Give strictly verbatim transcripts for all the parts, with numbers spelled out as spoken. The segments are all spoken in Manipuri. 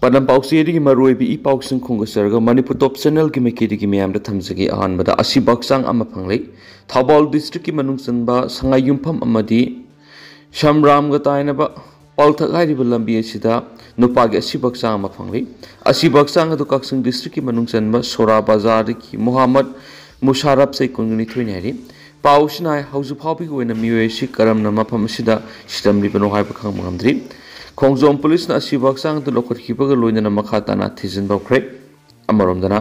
ꯄꯥꯎꯆꯦꯗꯒꯤ ꯃꯔꯨꯑꯣꯏꯕ ꯏ ꯄꯥꯎꯁꯤꯡ ꯈꯣꯝꯒꯠꯆꯔꯒ ꯃꯅꯤꯄꯨꯔ ꯇꯣꯞ ꯆꯦꯅꯦꯜꯒꯤ ꯃꯥꯏꯀꯩꯗꯒꯤ ꯃꯌꯥꯝꯗ ꯊꯝꯖꯒꯦ꯫ ꯑꯍꯥꯟꯕꯗ ꯑꯁꯤꯕ ꯍꯛꯆꯥꯡ ꯑꯃ ꯐꯪꯂꯦ꯫ ꯊꯧꯕꯥꯜ ꯗꯤꯁꯇ꯭ꯔꯤꯛꯀꯤ ꯃꯅꯨꯡ ꯆꯟꯕ ꯁꯉꯥꯏꯌꯨꯝꯐꯝ ꯑꯃꯗꯤ ꯁꯝꯔꯥꯝꯒ ꯇꯥꯏꯅꯕ ꯄꯜꯊꯛ ꯍꯥꯏꯔꯤꯕ ꯂꯝꯕꯤ ꯑꯁꯤꯗ ꯅꯨꯄꯥꯒꯤ ꯑꯁꯤꯕ ꯍꯛꯆꯥꯡ ꯑꯃ ꯐꯪꯂꯤ꯫ ꯑꯁꯤꯕ ꯍꯛꯆꯥꯡ ꯑꯗꯨ ꯀꯛꯆꯤꯡ ꯗꯤꯁꯇ꯭ꯔꯤꯛꯀꯤ ꯃꯅꯨꯡ ꯆꯟꯕ ꯁꯣꯔꯥ ꯕꯖꯥꯔꯗꯒꯤ ꯃꯨꯍꯥꯃꯗ ꯃꯨꯁꯥꯔꯞ, ꯆꯍꯤ ꯀꯨꯟꯅꯤꯊꯣꯏꯅꯤ ꯍꯥꯏꯔꯤ꯫ ꯄꯥꯎꯁꯤꯅ ꯍꯥꯏ, ꯍꯧꯖꯤꯛ ꯐꯥꯎꯕꯒꯤ ꯑꯣꯏꯅ ꯃꯤꯑꯣꯏ ꯑꯁꯤ ꯀꯔꯝꯅ ꯃꯐꯝ ꯑꯁꯤꯗ ꯁꯤꯔꯝꯂꯤꯕꯅꯣ ꯍꯥꯏꯕ ꯈꯪꯕ ꯉꯝꯗ꯭ꯔꯤ꯫ ꯈꯣꯡꯖꯣꯝ ꯄꯨꯂꯤꯁꯅ ꯑꯁꯤꯕ ꯍꯛꯆꯥꯡ ꯑꯗꯨ ꯂꯧꯈꯠꯈꯤꯕꯒ ꯂꯣꯏꯅꯅ ꯃꯈꯥ ꯇꯥꯅ ꯊꯤꯖꯤꯟꯕ ꯍꯧꯈ꯭ꯔꯦ꯫ ꯑꯃꯔꯣꯝꯗꯅ,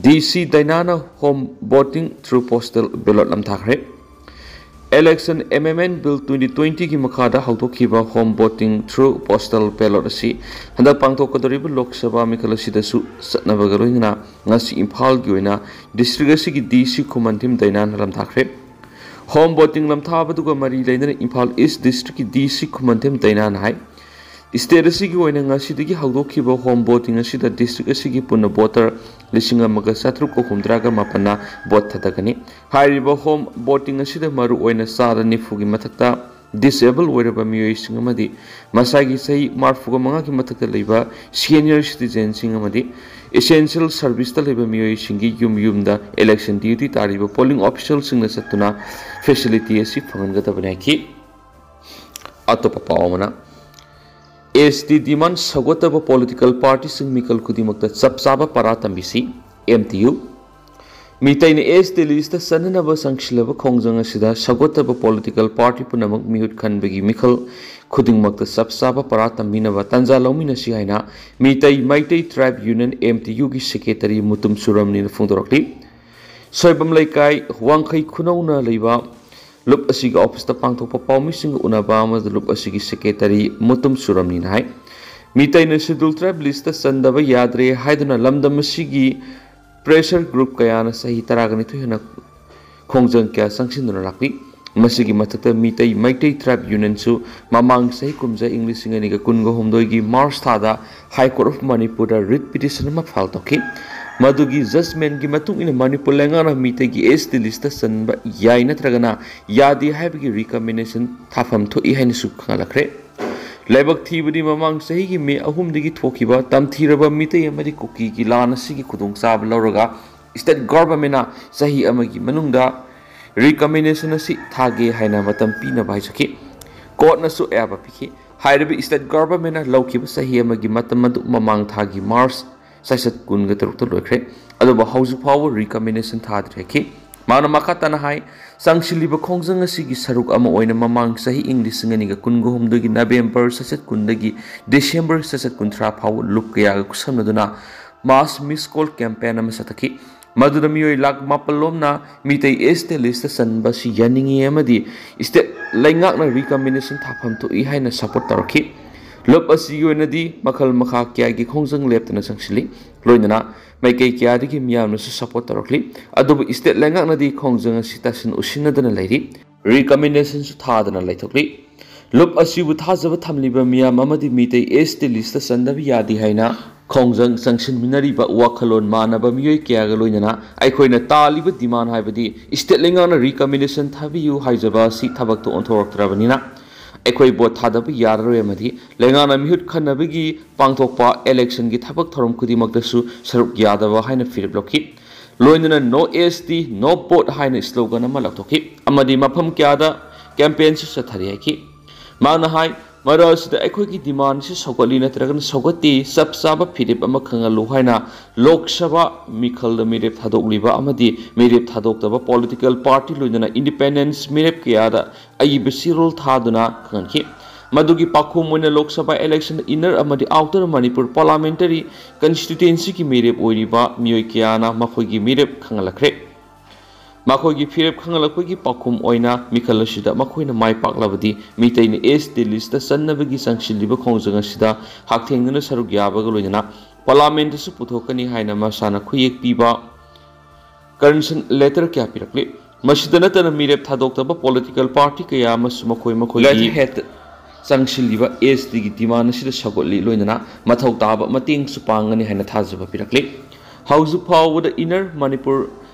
ꯗꯤ ꯁꯤ ꯗꯥꯏꯅꯥꯅ home voting through postal ballot ꯅꯝꯊꯥꯈ꯭ꯔꯦ꯫ Election Amendment Bill twenty twenty ꯒꯤ ꯃꯈꯥꯗ ꯍꯧꯗꯣꯛꯈꯤꯕ home voting through postal ballot ꯑꯁꯤ ꯍꯟꯗꯛ ꯄꯥꯡꯊꯣꯛꯀꯗꯧꯔꯤꯕ ꯂꯣꯛ ꯁꯚꯥ ꯃꯤꯈꯜ ꯑꯁꯤꯗꯁꯨ ꯆꯠꯅꯕꯒ ꯂꯣꯏꯅꯅ ꯉꯁꯤ ꯏꯝꯐꯥꯜꯒꯤ ꯑꯣꯏꯅ ꯗꯤꯁꯇ꯭ꯔꯤꯛ ꯑꯁꯤꯒꯤ ꯗꯤ ꯁꯤ ꯈꯨꯃꯟꯊꯦꯝ ꯗꯥꯏꯅꯥꯅ ꯂꯝꯊꯥꯈ꯭ꯔꯦ꯫ Home voting ꯂꯝꯊꯥꯕꯗꯨꯒ ꯃꯔꯤ ꯂꯩꯅꯅ ꯏꯝꯐꯥꯜ ꯏꯁ ꯗꯤꯁꯇ꯭ꯔꯤꯛꯀꯤ ꯗꯤ ꯁꯤ ꯈꯨꯃꯟꯊꯦꯝ ꯗꯥꯏꯅꯥꯅ ꯍꯥꯏ, ꯁ꯭ꯇꯦꯠ ꯑꯁꯤꯒꯤ ꯑꯣꯏꯅ ꯉꯁꯤꯗꯒꯤ ꯍꯧꯗꯣꯛꯈꯤꯕ home voting ꯑꯁꯤꯗ ꯗꯤꯁꯇ꯭ꯔꯤꯛ ꯑꯁꯤꯒꯤ ꯄꯨꯟꯅ ꯚꯣꯇꯔ ꯂꯤꯁꯤꯡ ꯑꯃꯒ ꯆꯥꯇ꯭ꯔꯨꯛꯀ ꯍꯨꯝꯗ꯭ꯔꯥꯒ ꯃꯥꯄꯟꯅ ꯚꯣꯠ ꯊꯥꯗꯒꯅꯤ꯫ ꯍꯥꯏꯔꯤꯕ home voting ꯑꯁꯤꯗ ꯃꯔꯨ ꯑꯣꯏꯅ ꯆꯥꯗ ꯅꯤꯐꯨꯒꯤ ꯃꯊꯛꯇ ꯗꯤꯁꯑꯦꯕꯜ ꯑꯣꯏꯔꯕ ꯃꯤꯑꯣꯏꯁꯤꯡ ꯑꯃꯗꯤ ꯃꯁꯥꯒꯤ ꯆꯍꯤ ꯃꯔꯤꯐꯨꯒ ꯃꯉꯥꯒꯤ ꯃꯊꯛꯇ ꯂꯩꯕ ꯁꯦꯅꯤꯌꯔ ꯁꯤꯇꯤꯖꯦꯟꯁꯤꯡ ꯑꯃꯗꯤ essential service ꯇ ꯂꯩꯕ ꯃꯤꯑꯣꯏꯁꯤꯡꯒꯤ ꯌꯨꯝ ꯌꯨꯝꯗ election duty ꯇꯥꯔꯤꯕ polling official ꯁꯤꯡꯅ ꯆꯠꯇꯨꯅ facility ꯑꯁꯤ ꯐꯪꯍꯟꯒꯗꯕꯅꯤ ꯍꯥꯏꯈꯤ꯫ ꯑꯇꯣꯞꯄ ꯄꯥꯎ ꯑꯃꯅ, ꯑꯦꯁ ꯇꯤ demand ꯁꯧꯒꯠꯇꯕ political party ꯁꯤꯡ ꯃꯤꯈꯜ ꯈꯨꯗꯤꯡꯃꯛꯇ ꯆꯞ ꯆꯥꯕ ꯄꯔꯥ ꯇꯝꯕꯤꯁꯤ, ꯑꯦꯝ ꯇꯤ ꯌꯨ꯫ ꯃꯤꯇꯩꯅ ꯑꯦꯁ ꯇꯤ list ꯇ ꯆꯟꯅꯅꯕ ꯆꯪꯁꯤꯜꯂꯕ ꯈꯣꯡꯖꯪ ꯑꯁꯤꯗ ꯁꯧꯒꯠꯇꯕ political party ꯄꯨꯝꯅꯃꯛ ꯃꯤꯍꯨꯠ ꯈꯟꯕꯒꯤ ꯃꯤꯈꯜ ꯈꯨꯗꯤꯡꯃꯛꯇ ꯆꯞ ꯆꯥꯕ ꯄꯔꯥ ꯇꯝꯕꯤꯅꯕ ꯇꯥꯟꯖꯥ ꯂꯧꯃꯤꯟꯅꯁꯤ ꯍꯥꯏꯅ Meitei, Meitei Tribe Union, M T U ꯒꯤ secretary ꯃꯨꯇꯨꯝ ꯆꯨꯔꯝꯅꯤꯅ ꯐꯣꯡꯗꯣꯔꯛꯂꯤ꯫ ꯁꯣꯏꯕꯝ ꯂꯩꯀꯥꯏ, ꯋꯥꯡꯈꯩ ꯈꯨꯅꯧꯅ ꯂꯩꯕ ꯂꯨꯞ ꯑꯁꯤꯒꯤ office ꯇ ꯄꯥꯡꯊꯣꯛꯄ ꯄꯥꯎꯃꯤꯁꯤꯡꯒ ꯎꯅꯕ ꯑꯃꯗ ꯂꯨꯞ ꯑꯁꯤꯒꯤ secretary ꯃꯨꯇꯨꯝ ꯆꯨꯔꯝꯅꯤꯅ ꯍꯥꯏ, ꯃꯤꯇꯩꯅ schedule tribe list ꯇ ꯆꯟꯗꯕ ꯌꯥꯗ꯭ꯔꯦ ꯍꯥꯏꯗꯨꯅ ꯂꯝꯗꯝ ꯑꯁꯤꯒꯤ pressure group ꯀꯌꯥꯅ ꯆꯍꯤ ꯇꯔꯥꯒ ꯅꯤꯊꯣꯏ ꯍꯦꯟꯅ ꯈꯣꯡꯖꯪ ꯀꯌꯥ ꯆꯪꯁꯤꯟꯗꯨꯅ ꯂꯥꯛꯂꯤ꯫ ꯃꯁꯤꯒꯤ ꯃꯊꯛꯇ ꯃꯤꯇꯩ, ꯃꯩꯇꯩ Tribe Union ꯁꯨ ꯃꯃꯥꯡ ꯆꯍꯤ ꯀꯨꯝꯖꯥ ꯏꯪ ꯂꯤꯁꯤꯡ ꯑꯅꯤꯒ ꯀꯨꯟꯒ ꯍꯨꯝꯗꯣꯏꯒꯤ March ꯊꯥꯗ High Court of ꯃꯅꯤꯄꯨꯔꯗ writ petition ꯑꯃ file ꯇꯧꯈꯤ꯫ ꯃꯗꯨꯒꯤ judgment ꯀꯤ ꯃꯇꯨꯡ ꯏꯟꯅ ꯃꯅꯤꯄꯨꯔ ꯂꯩꯉꯥꯛꯅ ꯃꯤꯇꯩꯒꯤ ꯑꯦꯁ ꯇꯤ list ꯇ ꯆꯟꯕ ꯌꯥꯏ ꯅꯠꯇ꯭ꯔꯒꯅ ꯌꯥꯗꯦ ꯍꯥꯏꯕꯒꯤ recommendation ꯊꯥꯐꯝ ꯊꯣꯛꯏ ꯍꯥꯏꯅꯁꯨ ꯈꯪꯍꯜꯂꯛꯈ꯭ꯔꯦ꯫ ꯂꯥꯏꯕꯛ ꯊꯤꯕꯗꯤ ꯃꯃꯥꯡ ꯆꯍꯤꯒꯤ ꯃꯦ ꯑꯍꯨꯝꯗꯒꯤ ꯊꯣꯛꯈꯤꯕ ꯇꯝꯊꯤꯔꯕ ꯃꯤꯇꯩ ꯑꯃꯗꯤ ꯀꯨꯀꯤꯒꯤ ꯂꯥꯟ ꯑꯁꯤꯒꯤ ꯈꯨꯗꯣꯡꯆꯥꯕ ꯂꯧꯔꯒ state governmentꯅ ꯆꯍꯤ ꯑꯃꯒꯤ ꯃꯅꯨꯡꯗ recommendation ꯑꯁꯤ ꯊꯥꯒꯦ ꯍꯥꯏꯅ ꯃꯇꯝ ꯄꯤꯅꯕ ꯍꯥꯏꯖꯈꯤ꯫ Courtꯅꯁꯨ ꯑꯌꯥꯕ ꯄꯤꯈꯤ꯫ ꯍꯥꯏꯔꯤꯕ state governmentꯅ ꯂꯧꯈꯤꯕ ꯆꯍꯤ ꯑꯃꯒꯤ ꯃꯇꯝ ꯑꯗꯨ ꯃꯃꯥꯡ ꯊꯥꯒꯤ March ꯆꯩꯆꯠ ꯀꯨꯟꯒ ꯇꯔꯨꯛꯇ ꯂꯣꯏꯈ꯭ꯔꯦ꯫ ꯑꯗꯨꯕꯨ ꯍꯧꯖꯤꯛ ꯐꯥꯎꯕ recommendation ꯊꯥꯗ꯭ꯔꯤ ꯍꯥꯏꯈꯤ꯫ ꯃꯥꯅ ꯃꯈꯥ ꯇꯥꯅ ꯍꯥꯏ, ꯆꯪꯁꯤꯜꯂꯤꯕ ꯈꯣꯡꯖꯪ ꯑꯁꯤꯒꯤ ꯁꯔꯨꯛ ꯑꯃ ꯑꯣꯏꯅ ꯃꯃꯥꯡ ꯆꯍꯤ ꯏꯪ ꯂꯤꯁꯤꯡ ꯑꯅꯤꯒ ꯀꯨꯟꯒ ꯍꯨꯝꯗꯣꯏꯒꯤ November ꯆꯩꯆꯠ ꯀꯨꯟꯗꯒꯤ December ꯆꯩꯆꯠ ꯀꯨꯟꯊ꯭ꯔꯥ ꯐꯥꯎꯕ ꯂꯨꯞ ꯀꯌꯥꯒ ꯈꯨꯠꯁꯝꯅꯗꯨꯅ mass miscall campaign ꯑꯃ ꯆꯠꯊꯈꯤ꯫ ꯃꯗꯨꯗ ꯃꯤꯑꯣꯏ ꯂꯥꯈ ꯃꯥꯄꯜ ꯂꯣꯝꯅ ꯃꯤꯇꯩ ST listꯇ ꯆꯟꯕ ꯑꯁꯤ ꯌꯥꯅꯤꯡꯏ ꯑꯃꯗꯤ state ꯂꯩꯉꯥꯛꯅ recommendation ꯊꯥꯐꯝ ꯊꯣꯛꯏ ꯍꯥꯏꯅ support ꯇꯧꯔꯛꯈꯤ꯫ ꯂꯨꯞ ꯑꯁꯤꯒꯤ ꯑꯣꯏꯅꯗꯤ ꯃꯈꯜ ꯃꯈꯥ ꯀꯌꯥꯒꯤ ꯈꯣꯡꯖꯪ ꯂꯦꯞꯇꯅ ꯆꯪꯁꯤꯜꯂꯤ꯫ ꯂꯣꯏꯅꯅ ꯃꯥꯏꯀꯩ ꯀꯌꯥꯗꯒꯤ ꯃꯤꯌꯥꯝꯅꯁꯨ support ꯇꯧꯔꯛꯂꯤ꯫ ꯑꯗꯨꯕꯨ state ꯂꯩꯉꯥꯛꯅꯗꯤ ꯈꯣꯡꯖꯪ ꯑꯁꯤ ꯇꯥꯁꯤꯟ ꯎꯁꯤꯟꯅꯗꯅ ꯂꯩꯔꯤ꯫ Recommendationꯁꯨ ꯊꯥꯗꯅ ꯂꯩꯊꯣꯛꯂꯤ꯫ ꯂꯨꯞ ꯑꯁꯤꯕꯨ ꯊꯥꯖꯕ ꯊꯝꯂꯤꯕ ꯃꯤꯌꯥꯝ ꯑꯃꯗꯤ ꯃꯤꯇꯩ ST listꯇ ꯆꯟꯗꯕ ꯌꯥꯗꯦ ꯍꯥꯏꯅ ꯈꯣꯡꯖꯪ ꯆꯪꯁꯤꯟꯃꯤꯟꯅꯔꯤꯕ ꯋꯥꯈꯜꯂꯣꯟ ꯃꯥꯟꯅꯕ ꯃꯤꯑꯣꯏ ꯀꯌꯥꯒ ꯂꯣꯏꯅꯅ ꯑꯩꯈꯣꯏꯅ ꯇꯥꯜꯂꯤꯕ demand ꯍꯥꯏꯕꯗꯤ state ꯂꯩꯉꯥꯛꯅ recommendation ꯊꯥꯕꯤꯌꯨ ꯍꯥꯏꯖꯕ ꯑꯁꯤ ꯊꯕꯛꯇ ꯑꯣꯟꯊꯣꯔꯛꯇ꯭ꯔꯕꯅꯤꯅ ꯑꯩꯈꯣꯏ vote ꯊꯥꯗꯕ ꯌꯥꯔꯔꯣꯏ ꯑꯃꯗꯤ ꯂꯩꯉꯥꯛꯅ ꯃꯤꯍꯨꯠ ꯈꯟꯅꯕꯒꯤ ꯄꯥꯡꯊꯣꯛꯄ electionꯒꯤ ꯊꯕꯛ ꯊꯧꯔꯝ ꯈꯨꯗꯤꯡꯃꯛꯇꯁꯨ ꯁꯔꯨꯛ ꯌꯥꯗꯕ ꯍꯥꯏꯅ ꯐꯤꯔꯦꯞ ꯂꯧꯈꯤ꯫ ꯂꯣꯏꯅꯅ No ST, No Vote ꯍꯥꯏꯅ slogan ꯑꯃ ꯂꯥꯎꯊꯣꯛꯈꯤ ꯑꯃꯗꯤ ꯃꯐꯝ ꯀꯌꯥꯗ campaignꯁꯨ ꯆꯠꯊꯔꯤ ꯍꯥꯏꯈꯤ꯫ ꯃꯍꯥꯛꯅ ꯍꯥꯏ, ꯃꯔꯛ ꯑꯁꯤꯗ ꯑꯩꯈꯣꯏꯒꯤ demandꯁꯤ ꯁꯧꯒꯠꯂꯤ ꯅꯠꯇ꯭ꯔꯒꯅ ꯁꯧꯒꯠꯇꯦ, ꯆꯞ ꯆꯥꯕ ꯐꯤꯔꯦꯞ ꯑꯃ ꯈꯪꯍꯜꯂꯨ ꯍꯥꯏꯅ ꯂꯣꯛ ꯁꯚꯥ ꯃꯤꯈꯜꯗ ꯃꯤꯔꯦꯞ ꯊꯥꯗꯣꯛꯂꯤꯕ ꯑꯃꯗꯤ ꯃꯤꯔꯦꯞ ꯊꯥꯗꯣꯛꯇꯕ political party ꯂꯣꯏꯅꯅ independence ꯃꯤꯔꯦꯞ ꯀꯌꯥꯗ ꯑꯏꯕ ꯆꯦꯔꯣꯜ ꯊꯥꯗꯨꯅ ꯈꯪꯍꯟꯈꯤ꯫ ꯃꯗꯨꯒꯤ ꯄꯥꯎꯈꯨꯝ ꯑꯣꯏꯅ ꯂꯣꯛ ꯁꯚꯥ election inner ꯑꯃꯗꯤ outer ꯃꯅꯤꯄꯨꯔ parliamentary constituencyꯒꯤ ꯃꯤꯔꯦꯞ ꯑꯣꯏꯔꯤꯕ ꯃꯤꯑꯣꯏ ꯀꯌꯥꯅ ꯃꯈꯣꯏꯒꯤ ꯃꯤꯔꯦꯞ ꯈꯪꯍꯜꯂꯛꯈ꯭ꯔꯦ꯫ ꯃꯈꯣꯏꯒꯤ ꯐꯤꯔꯦꯞ ꯈꯪꯍꯜꯂꯛꯄꯒꯤ ꯄꯥꯎꯈꯨꯝ ꯑꯣꯏꯅ ꯃꯤꯈꯜ ꯑꯁꯤꯗ ꯃꯈꯣꯏꯅ ꯃꯥꯏ ꯄꯥꯛꯂꯕꯗꯤ ꯃꯤꯇꯩꯅ ST listꯇ ꯆꯟꯅꯕꯒꯤ ꯆꯪꯁꯤꯜꯂꯤꯕ ꯈꯣꯡꯖꯪ ꯑꯁꯤꯗ ꯍꯛꯊꯦꯡꯅꯅ ꯁꯔꯨꯛ ꯌꯥꯕꯒ ꯂꯣꯏꯅꯅ parliamentꯇꯁꯨ ꯄꯨꯊꯣꯛꯀꯅꯤ ꯍꯥꯏꯅ ꯃꯁꯥꯅ ꯈꯨꯌꯦꯛ ꯄꯤꯕ concern letter ꯀꯌꯥ ꯄꯤꯔꯛꯂꯤ꯫ ꯃꯁꯤꯗ ꯅꯠꯇꯅ ꯃꯤꯔꯦꯞ ꯊꯥꯗꯣꯛꯇꯕ political party ꯀꯌꯥ ꯑꯃꯁꯨ ꯃꯈꯣꯏ ꯃꯈꯣꯏꯒꯤ letterhead ꯆꯪꯁꯤꯜꯂꯤꯕ STꯒꯤ demand ꯑꯁꯤꯗ ꯁꯧꯒꯠꯂꯤ, ꯂꯣꯏꯅꯅ ꯃꯊꯧ ꯇꯥꯕ ꯃꯇꯦꯡꯁꯨ ꯄꯥꯡꯒꯅꯤ ꯍꯥꯏꯅ ꯊꯥꯖꯕ ꯄꯤꯔꯛꯂꯤ꯫ ꯍꯧꯖꯤꯛ ꯐꯥꯎꯕꯗ inner ꯃꯅꯤꯄꯨꯔ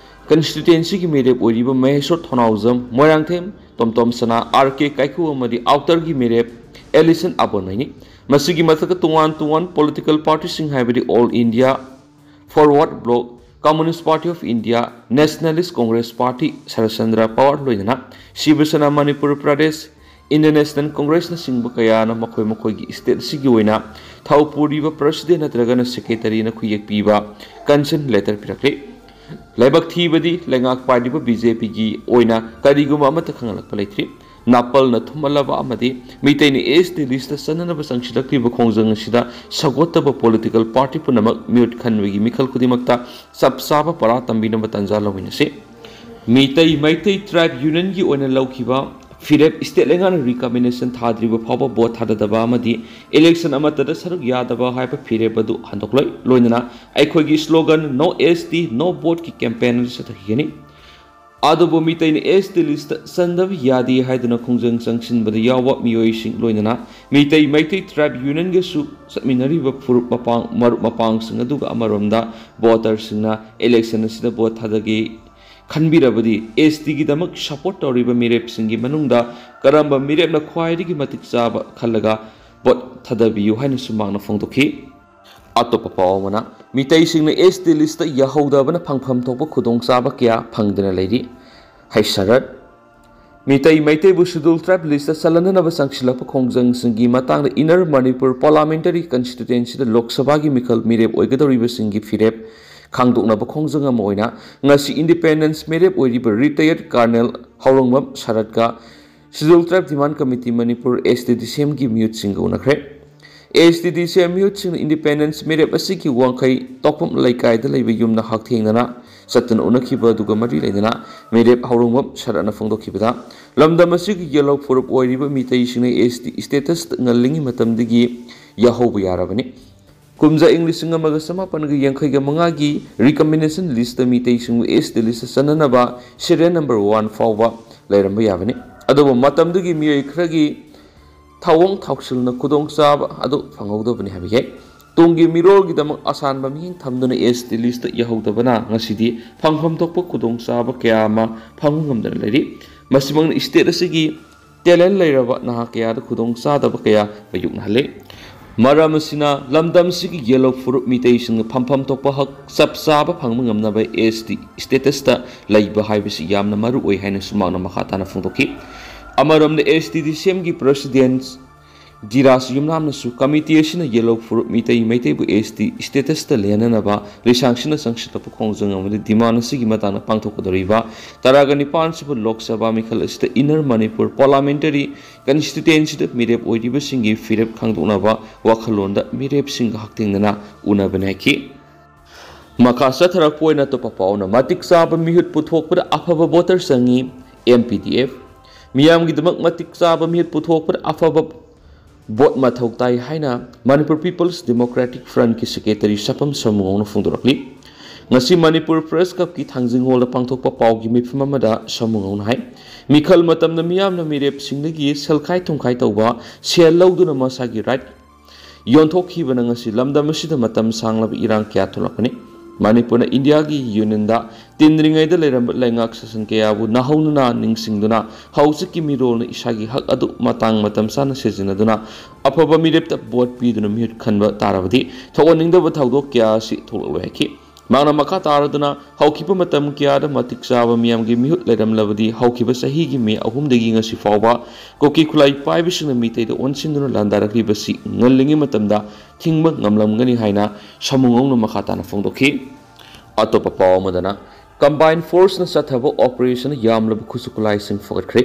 constituencyꯒꯤ ꯃꯤꯔꯦꯞ ꯑꯣꯏꯔꯤꯕ ꯃꯍꯦꯁ꯭ꯋꯔ ꯊꯣꯅꯥꯎꯖꯝ, ꯃꯣꯏꯔꯥꯡꯊꯦꯝ ꯇꯣꯝꯇꯣꯝ ꯁꯅꯥ, R K ꯀꯥꯏꯀꯨ ꯑꯃꯗꯤ outerꯒꯤ ꯃꯤꯔꯦꯞ ꯑꯦꯂꯤꯁꯟ ꯑꯕꯣꯅꯩꯅꯤ꯫ ꯃꯁꯤꯒꯤ ꯃꯊꯛꯇ ꯇꯣꯉꯥꯟ ꯇꯣꯉꯥꯟ ꯄꯣꯂꯤꯇꯤꯀꯦꯜ ꯄꯥꯔꯇꯤꯁꯤꯡ ꯍꯥꯏꯕꯗꯤ All India Forward Bloc, Communist Party of India, Nationalist Congress Party, Sharadchandra Pawar ꯂꯣꯏꯅꯅ ꯁꯤꯕ ꯁꯦꯅꯥ ꯃꯅꯤꯄꯨꯔ ꯄ꯭ꯔꯗꯦꯁ, ꯏꯟꯗꯤꯌꯟ ꯅꯦꯁꯅꯦꯜ ꯀꯣꯡꯒ꯭ꯔꯦꯁꯅꯆꯤꯡꯕ ꯀꯌꯥꯅ ꯃꯈꯣꯏ ꯃꯈꯣꯏꯒꯤ ꯁ꯭ꯇꯦꯠ ꯑꯁꯤꯒꯤ ꯑꯣꯏꯅ ꯊꯧ ꯄꯨꯔꯤꯕ ꯄ꯭ꯔꯁꯤꯗꯦꯟ ꯅꯠꯇ꯭ꯔꯒꯅ ꯁꯦꯀ꯭ꯔꯦꯇꯔꯤꯅ ꯈꯨꯌꯦꯛ ꯄꯤꯕ ꯀꯟꯁꯦꯟ ꯂꯦꯇꯔ ꯄꯤꯔꯛꯂꯤ꯫ ꯂꯥꯏꯕꯛ ꯊꯤꯕꯗꯤ ꯂꯩꯉꯥꯛ ꯄꯥꯏꯔꯤꯕ ꯕꯤ ꯖꯦ ꯄꯤꯒꯤ ꯑꯣꯏꯅ ꯀꯔꯤꯒꯨꯝꯕ ꯑꯃꯠꯇ ꯈꯪꯍꯜꯂꯛꯄ ꯂꯩꯇ꯭ꯔꯤ꯫ ꯅꯥꯄꯜꯅ ꯊꯨꯝꯍꯜꯂꯕ ꯑꯃꯗꯤ ꯃꯤꯇꯩꯅ ꯑꯦꯁ ꯇꯤ ꯂꯤꯁꯇ ꯆꯟꯅꯅꯕ ꯆꯪꯁꯤꯜꯂꯛꯂꯤꯕ ꯈꯣꯡꯖꯪ ꯑꯁꯤꯗ ꯁꯧꯒꯠꯇꯕ ꯄꯣꯂꯤꯇꯤꯀꯦꯜ ꯄꯥꯔꯇꯤ ꯄꯨꯝꯅꯃꯛ ꯃꯤꯍꯨꯠ ꯈꯟꯕꯒꯤ ꯃꯤꯈꯜ ꯈꯨꯗꯤꯡꯃꯛꯇ ꯆꯞ ꯆꯥꯕ ꯄꯔꯥ ꯇꯝꯕꯤꯅꯕ ꯇꯥꯟꯖꯥ ꯂꯧꯃꯤꯟꯅꯁꯤ꯫ ꯃꯤꯇꯩ ꯃꯩꯇꯩ ꯇ꯭ꯔꯥꯏꯕ ꯌꯨꯅꯤꯌꯟꯒꯤ ꯑꯣꯏꯅ ꯂꯧꯈꯤꯕ ꯐꯤꯔꯦꯞ ꯁ꯭ꯇꯦꯠ ꯂꯩꯉꯥꯛꯅ ꯔꯤꯀꯃꯦꯟꯗꯦꯁꯟ ꯊꯥꯗ꯭ꯔꯤꯕ ꯐꯥꯎꯕ ꯚꯣꯠ ꯊꯥꯗꯗꯕ ꯑꯃꯗꯤ ꯏꯂꯦꯛꯁꯟ ꯑꯃꯠꯇꯗ ꯁꯔꯨꯛ ꯌꯥꯗꯕ ꯍꯥꯏꯕ ꯐꯤꯔꯦꯞ ꯑꯗꯨ ꯍꯟꯗꯣꯛꯂꯣꯏ꯫ ꯂꯣꯏꯅꯅ ꯑꯩꯈꯣꯏꯒꯤ slogan "No S T, No Vote"ꯀꯤ ꯀꯦꯝꯄꯦꯟ ꯑꯗꯨ ꯆꯠꯊꯈꯤꯒꯅꯤ꯫ ꯑꯗꯨꯕꯨ ꯃꯤꯇꯩꯅ ꯑꯦꯁ ꯇꯤ ꯂꯤꯁꯇ ꯆꯟꯗꯕ ꯌꯥꯗꯦ ꯍꯥꯏꯗꯨꯅ ꯈꯣꯡꯖꯪ ꯆꯪꯁꯤꯟꯕꯗ ꯌꯥꯎꯕ ꯃꯤꯑꯣꯏꯁꯤꯡ, ꯂꯣꯏꯅꯅ ꯃꯤꯇꯩ ꯃꯩꯇꯩ ꯇ꯭ꯔꯥꯏꯕ ꯌꯨꯅꯤꯌꯟꯒꯁꯨ ꯆꯠꯃꯤꯟꯅꯔꯤꯕ ꯐꯨꯔꯨꯞ ꯃꯄꯥꯡ, ꯃꯔꯨꯞ ꯃꯄꯥꯡꯁꯤꯡ ꯑꯗꯨꯒ ꯑꯃꯔꯣꯝꯗ ꯚꯣꯇꯔꯁꯤꯡꯅ ꯏꯂꯦꯛꯁꯟ ꯑꯁꯤꯗ ꯚꯣꯠ ꯊꯥꯗꯒꯦ ꯈꯟꯕꯤꯔꯕꯗꯤ ꯑꯦꯁ ꯇꯤꯒꯤꯗꯃꯛ ꯁꯄꯣꯔꯠ ꯇꯧꯔꯤꯕ ꯃꯤꯔꯦꯞꯁꯤꯡꯒꯤ ꯃꯅꯨꯡꯗ ꯀꯔꯝꯕ ꯃꯤꯔꯦꯞꯅ ꯈ꯭ꯋꯥꯏꯗꯒꯤ ꯃꯇꯤꯛ ꯆꯥꯕ ꯈꯜꯂꯒ ꯚꯣꯠ ꯊꯥꯗꯕꯤꯌꯨ ꯍꯥꯏꯅꯁꯨ ꯃꯍꯥꯛꯅ ꯐꯣꯡꯗꯣꯛꯈꯤ꯫ ꯑꯇꯣꯞꯄ ꯄꯥꯎ ꯑꯃꯅ, ꯃꯤꯇꯩꯁꯤꯡꯅ ꯑꯦꯁ ꯇꯤ ꯂꯤꯁꯇ ꯌꯥꯍꯧꯗꯕꯅ ꯐꯪꯐꯝ ꯊꯣꯛꯄ ꯈꯨꯗꯣꯡꯆꯥꯕ ꯀꯌꯥ ꯐꯪꯗꯅ ꯂꯩꯔꯤ꯫ ꯍꯩ ꯁꯔꯠ꯫ ꯃꯤꯇꯩ ꯃꯩꯇꯩꯕꯨ ꯁꯦꯗ꯭ꯌꯨꯜ ꯇ꯭ꯔꯥꯏꯕ ꯂꯤꯁꯇ ꯆꯜꯍꯟꯅꯅꯕ ꯆꯪꯁꯤꯜꯂꯛꯄ ꯈꯣꯡꯖꯪꯁꯤꯡꯒꯤ ꯃꯇꯥꯡꯗ ꯏꯟꯅꯔ ꯃꯅꯤꯄꯨꯔ ꯄꯥꯔꯂꯥꯃꯦꯟꯇꯔꯤ ꯀꯟꯁꯇꯤꯇ꯭ꯌꯨꯑꯦꯟꯁꯤꯗ ꯂꯣꯛ ꯁꯚꯥꯒꯤ ꯃꯤꯈꯜ ꯃꯤꯔꯦꯞ ꯑꯣꯏꯒꯗꯧꯔꯤꯕꯁꯤꯡꯒꯤ ꯐꯤꯔꯦꯞ ꯈꯪꯗꯣꯛꯅꯕ ꯈꯣꯡꯖꯪ ꯑꯃ ꯑꯣꯏꯅ ꯉꯁꯤ ꯏꯟꯗꯤꯄꯦꯟꯗꯦꯟꯁ ꯃꯤꯔꯦꯞ ꯑꯣꯏꯔꯤꯕ ꯔꯤꯇꯥꯌꯔꯗ ꯀꯔꯅꯦꯜ ꯍꯥꯎꯔꯣꯡꯕꯝ ꯁꯔꯠꯀ ꯁꯦꯗ꯭ꯌꯨꯜ ꯇ꯭ꯔꯥꯏꯕ ꯗꯤꯃꯥꯟ ꯀꯃꯤꯇꯤ ꯃꯅꯤꯄꯨꯔ, ꯑꯦꯁ ꯇꯤ ꯗꯤ ꯁꯤ ꯑꯦꯝꯒꯤ ꯃꯤꯍꯨꯠꯁꯤꯡꯒ ꯎꯅꯈ꯭ꯔꯦ꯫ ꯑꯦꯁ ꯇꯤ ꯗꯤ ꯁꯤ ꯑꯦꯝ ꯃꯤꯍꯨꯠꯁꯤꯡꯅ ꯏꯟꯗꯤꯄꯦꯟꯗꯦꯟꯁ ꯃꯤꯔꯦꯞ ꯑꯁꯤꯒꯤ ꯋꯥꯡꯈꯩ ꯇꯧꯐꯝ ꯂꯩꯀꯥꯏꯗ ꯂꯩꯕ ꯌꯨꯝꯅ ꯍꯛꯊꯦꯡꯅꯅ ꯆꯠꯇꯨꯅ ꯎꯅꯈꯤꯕ ꯑꯗꯨꯒ ꯃꯔꯤ ꯂꯩꯅꯅ ꯃꯤꯔꯦꯞ ꯍꯥꯎꯔꯣꯡꯕꯝ ꯁꯔꯠꯅ ꯐꯣꯡꯗꯣꯛꯈꯤꯕꯗ, ꯂꯝꯗꯝ ꯑꯁꯤꯒꯤ ꯌꯦꯜꯍꯧ ꯐꯨꯔꯨꯞ ꯑꯣꯏꯔꯤꯕ ꯃꯤꯇꯩꯁꯤꯡꯅ ꯑꯦꯁ ꯇꯤ ꯁ꯭ꯇꯦꯇꯁꯇ ꯉꯜꯂꯤꯉꯩ ꯃꯇꯝꯗꯒꯤ ꯌꯥꯍꯧꯕ ꯌꯥꯔꯕꯅꯤ꯫ ꯀꯨꯝꯖꯥ ꯏꯪ ꯂꯤꯁꯤꯡ ꯑꯃꯒ ꯆꯃꯥꯄꯟꯒ ꯌꯥꯡꯈꯩꯒ ꯃꯉꯥꯒꯤ ꯔꯤꯀꯃꯦꯟꯗꯦꯁꯟ ꯂꯤꯁꯇ ꯃꯤꯇꯩꯁꯤꯡꯕꯨ ꯑꯦꯁ ꯇꯤ ꯂꯤꯁꯇ ꯆꯟꯅꯅꯕ ꯁꯤꯔꯤꯌꯦꯜ ꯅꯝꯕꯔ ꯋꯥꯟ ꯐꯥꯎꯕ ꯂꯩꯔꯝꯕ ꯌꯥꯕꯅꯤ꯫ ꯑꯗꯨꯕꯨ ꯃꯇꯝꯗꯨꯒꯤ ꯃꯤꯑꯣꯏ ꯈꯔꯒꯤ ꯊꯧꯑꯣꯡ ꯊꯧꯁꯤꯜꯅ ꯈꯨꯗꯣꯡꯆꯥꯕ ꯑꯗꯨ ꯐꯪꯍꯧꯗꯕꯅꯤ ꯍꯥꯏꯕ ꯌꯥꯏ꯫ ꯇꯨꯡꯒꯤ ꯃꯤꯔꯣꯜꯒꯤꯗꯃꯛ ꯑꯁꯥꯟꯕ ꯃꯤꯠꯌꯦꯡ ꯊꯝꯗꯨꯅ ꯑꯦꯁ ꯇꯤ ꯂꯤꯁꯇ ꯌꯥꯍꯧꯗꯕꯅ ꯉꯁꯤꯗꯤ ꯐꯪꯐꯝ ꯊꯣꯛꯄ ꯈꯨꯗꯣꯡꯆꯥꯕ ꯀꯌꯥ ꯑꯃ ꯐꯪꯕ ꯉꯝꯗꯅ ꯂꯩꯔꯤ꯫ ꯃꯁꯤꯃꯛꯅ ꯁ꯭ꯇꯦꯠ ꯑꯁꯤꯒꯤ ꯇꯦꯂꯦꯟ ꯂꯩꯔꯕ ꯅꯍꯥ ꯀꯌꯥꯗ ꯈꯨꯗꯣꯡ ꯆꯥꯗꯕ ꯀꯌꯥ ꯃꯥꯌꯣꯛꯅꯍꯜꯂꯤ꯫ ꯃꯔꯝ ꯑꯁꯤꯅ ꯂꯝꯗꯝꯁꯤꯒꯤ ꯌꯦꯜꯂꯧ ꯐꯨꯔꯨꯞ ꯃꯤꯇꯩꯁꯤꯡꯅ ꯐꯝꯐꯝ ꯊꯣꯛꯄ ꯍꯛ ꯆꯞ ꯆꯥꯕ ꯐꯪꯕ ꯉꯝꯅꯕ ꯑꯦꯁ ꯇꯤ ꯁ꯭ꯇꯦꯇꯁꯇ ꯂꯩꯕ ꯍꯥꯏꯕꯁꯤ ꯌꯥꯝꯅ ꯃꯔꯨ ꯑꯣꯏ ꯍꯥꯏꯅꯁꯨ ꯃꯍꯥꯛꯅ ꯃꯈꯥ ꯇꯥꯅ ꯐꯣꯡꯗꯣꯛꯈꯤ꯫ ꯑꯃꯔꯣꯝꯗ, ꯑꯦꯁ ꯇꯤ ꯗꯤ ꯁꯤ ꯑꯦꯝꯒꯤ ꯄ꯭ꯔꯁꯤꯗꯦꯟꯠ ꯙꯤꯔꯥꯖ ꯌꯨꯝꯅꯥꯝꯅꯁꯨ ꯀꯃꯤꯇꯤ ꯑꯁꯤꯅ ꯌꯦꯜꯂꯧ ꯐꯨꯔꯨꯞ ꯃꯤꯇꯩ ꯃꯩꯇꯩꯕꯨ ꯑꯦꯁ ꯇꯤ ꯁ꯭ꯇꯦꯇꯁꯇ ꯂꯩꯍꯟꯅꯅꯕ ꯂꯤꯁꯥꯡꯁꯤꯠꯅ ꯆꯪꯁꯤꯜꯂꯛꯄ ꯈꯣꯡꯖꯪ ꯑꯃꯗꯤ ꯗꯤꯃꯥꯟ ꯑꯁꯤꯒꯤ ꯃꯇꯥꯡꯗ ꯄꯥꯡꯊꯣꯛꯀꯗꯧꯔꯤꯕ ꯇꯔꯥꯒ ꯅꯤꯄꯥꯟ ꯁꯨꯕ ꯂꯣꯛ ꯁꯚꯥ ꯃꯤꯈꯜ ꯑꯁꯤꯗ ꯏꯟꯅꯔ ꯃꯅꯤꯄꯨꯔ ꯄꯥꯔꯂꯥꯃꯦꯟꯇꯔꯤ ꯀꯟꯁꯇꯤꯇ꯭ꯋꯦꯟꯁꯤꯗ ꯃꯤꯔꯦꯞ ꯑꯣꯏꯔꯤꯕꯁꯤꯡꯒꯤ ꯐꯤꯔꯦꯞ ꯈꯪꯗꯣꯛꯅꯕ ꯋꯥꯈꯜꯂꯣꯟꯗ ꯃꯤꯔꯦꯞꯁꯤꯡꯒ ꯍꯛꯊꯦꯡꯅꯅ ꯎꯅꯕꯅꯤ ꯍꯥꯏꯈꯤ꯫ ꯃꯈꯥ ꯆꯠꯊꯔꯛꯄ ꯑꯣꯏꯅ ꯑꯇꯣꯞꯄ ꯄꯥꯎꯅ ꯃꯇꯤꯛ ꯆꯥꯕ ꯃꯤꯍꯨꯠ ꯄꯨꯊꯣꯛꯄꯗ ꯑꯐꯕ ꯚꯣꯇꯔ ꯆꯪꯏ, ꯑꯦꯝ ꯄꯤ ꯗꯤ ꯑꯦꯐ꯫ ꯃꯤꯌꯥꯝꯒꯤꯗꯃꯛ ꯃꯇꯤꯛ ꯆꯥꯕ ꯃꯤꯍꯨꯠ ꯄꯨꯊꯣꯛꯄꯗ ꯑꯐꯕ ꯚꯣꯠ ꯃꯊꯧ ꯇꯥꯏ ꯍꯥꯏꯅ ꯃꯅꯤꯄꯨꯔ ꯄꯤꯄꯜꯁ ꯗꯦꯃꯣꯀ꯭ꯔꯦꯇꯤꯛ ꯐ꯭ꯔꯟꯠꯀꯤ ꯁꯦꯀ꯭ꯔꯦꯇꯔꯤ ꯁꯥꯄꯝ ꯁꯥꯃꯨꯉꯧꯅ ꯐꯣꯡꯗꯣꯔꯛꯂꯤ꯫ ꯉꯁꯤ ꯃꯅꯤꯄꯨꯔ ꯄ꯭ꯔꯦꯁ ꯀ꯭ꯂꯕꯀꯤ ꯊꯥꯡꯖꯤꯡ ꯍꯣꯜꯗ ꯄꯥꯡꯊꯣꯛꯄ ꯄꯥꯎꯒꯤ ꯃꯤꯐꯝ ꯑꯃꯗ ꯁꯥꯃꯨꯉꯧꯅ ꯍꯥꯏ, ꯃꯤꯈꯜ ꯃꯇꯝꯗ ꯃꯤꯌꯥꯝꯅ ꯃꯤꯔꯦꯞꯁꯤꯡꯗꯒꯤ ꯁꯦꯜꯈꯥꯏ ꯊꯨꯝꯈꯥꯏ ꯇꯧꯕ, ꯁꯦꯜ ꯂꯧꯗꯨꯅ ꯃꯁꯥꯒꯤ ꯔꯥꯏꯠ ꯌꯣꯟꯊꯣꯛꯈꯤꯕꯅ ꯉꯁꯤ ꯂꯝꯗꯝ ꯑꯁꯤꯗ ꯃꯇꯝ ꯁꯥꯡꯂꯕ ꯏꯔꯥꯡ ꯀꯌꯥ ꯊꯣꯛꯂꯛꯄꯅꯤ꯫ ꯃꯅꯤꯄꯨꯔꯅ ꯏꯟꯗꯤꯌꯥꯒꯤ ꯌꯨꯅꯤꯌꯟꯗ ꯇꯤꯟꯗ꯭ꯔꯤꯉꯩꯗ ꯂꯩꯔꯝꯕ ꯂꯩꯉꯥꯛ ꯁꯥꯁꯟ ꯀꯌꯥꯕꯨ ꯅꯧꯍꯧꯅꯅ ꯅꯤꯡꯁꯤꯡꯗꯨꯅ ꯍꯧꯖꯤꯛꯀꯤ ꯃꯤꯔꯣꯜꯅ ꯏꯁꯥꯒꯤ ꯍꯛ ꯑꯗꯨ ꯃꯇꯥꯡ ꯃꯇꯝ ꯆꯥꯅ ꯁꯤꯖꯤꯟꯅꯗꯨꯅ ꯑꯐꯕ ꯃꯤꯔꯦꯞꯇ ꯚꯣꯠ ꯄꯤꯗꯨꯅ ꯃꯤꯍꯨꯠ ꯈꯟꯕ ꯇꯥꯔꯕꯗꯤ ꯊꯣꯛꯍꯟꯅꯤꯡꯗꯕ ꯊꯧꯗꯣꯛ ꯀꯌꯥ ꯑꯁꯤ ꯊꯣꯛꯂꯛꯂꯣꯏ ꯍꯥꯏꯈꯤ꯫ ꯃꯍꯥꯛꯅ ꯃꯈꯥ ꯇꯥꯔꯗꯨꯅ ꯍꯧꯈꯤꯕ ꯃꯇꯝ ꯀꯌꯥꯗ ꯃꯇꯤꯛ ꯆꯥꯕ ꯃꯤꯌꯥꯝꯒꯤ ꯃꯤꯍꯨꯠ ꯂꯩꯔꯝꯂꯕꯗꯤ ꯍꯧꯈꯤꯕ ꯆꯍꯤꯒꯤ ꯃꯦ ꯑꯍꯨꯝꯗꯒꯤ ꯉꯁꯤ ꯐꯥꯎꯕ ꯀꯨꯀꯤ ꯈꯨꯠꯂꯥꯏ ꯄꯥꯏꯕꯁꯤꯡꯅ ꯃꯤꯇꯩꯗ ꯑꯣꯟꯁꯤꯟꯗꯨꯅ ꯂꯥꯟꯗꯥꯔꯛꯂꯤꯕꯁꯤ ꯉꯜꯂꯤꯉꯩ ꯃꯇꯝꯗ ꯊꯤꯡꯕ ꯉꯝꯂꯝꯒꯅꯤ ꯍꯥꯏꯅ ꯁꯥꯃꯨꯉꯧꯅ ꯃꯈꯥ ꯇꯥꯅ ꯐꯣꯡꯗꯣꯛꯈꯤ꯫ ꯑꯇꯣꯞꯄ ꯄꯥꯎ ꯑꯃꯗꯅ, ꯀꯝꯕꯥꯏꯟ ꯐꯣꯔꯁꯅ ꯆꯠꯊꯕ ꯑꯣꯄꯔꯦꯁꯟ ꯌꯥꯝꯂꯕ ꯈꯨꯠꯁꯨ ꯈꯨꯠꯂꯥꯏꯁꯤꯡ ꯐꯒꯠꯈ꯭ꯔꯦ꯫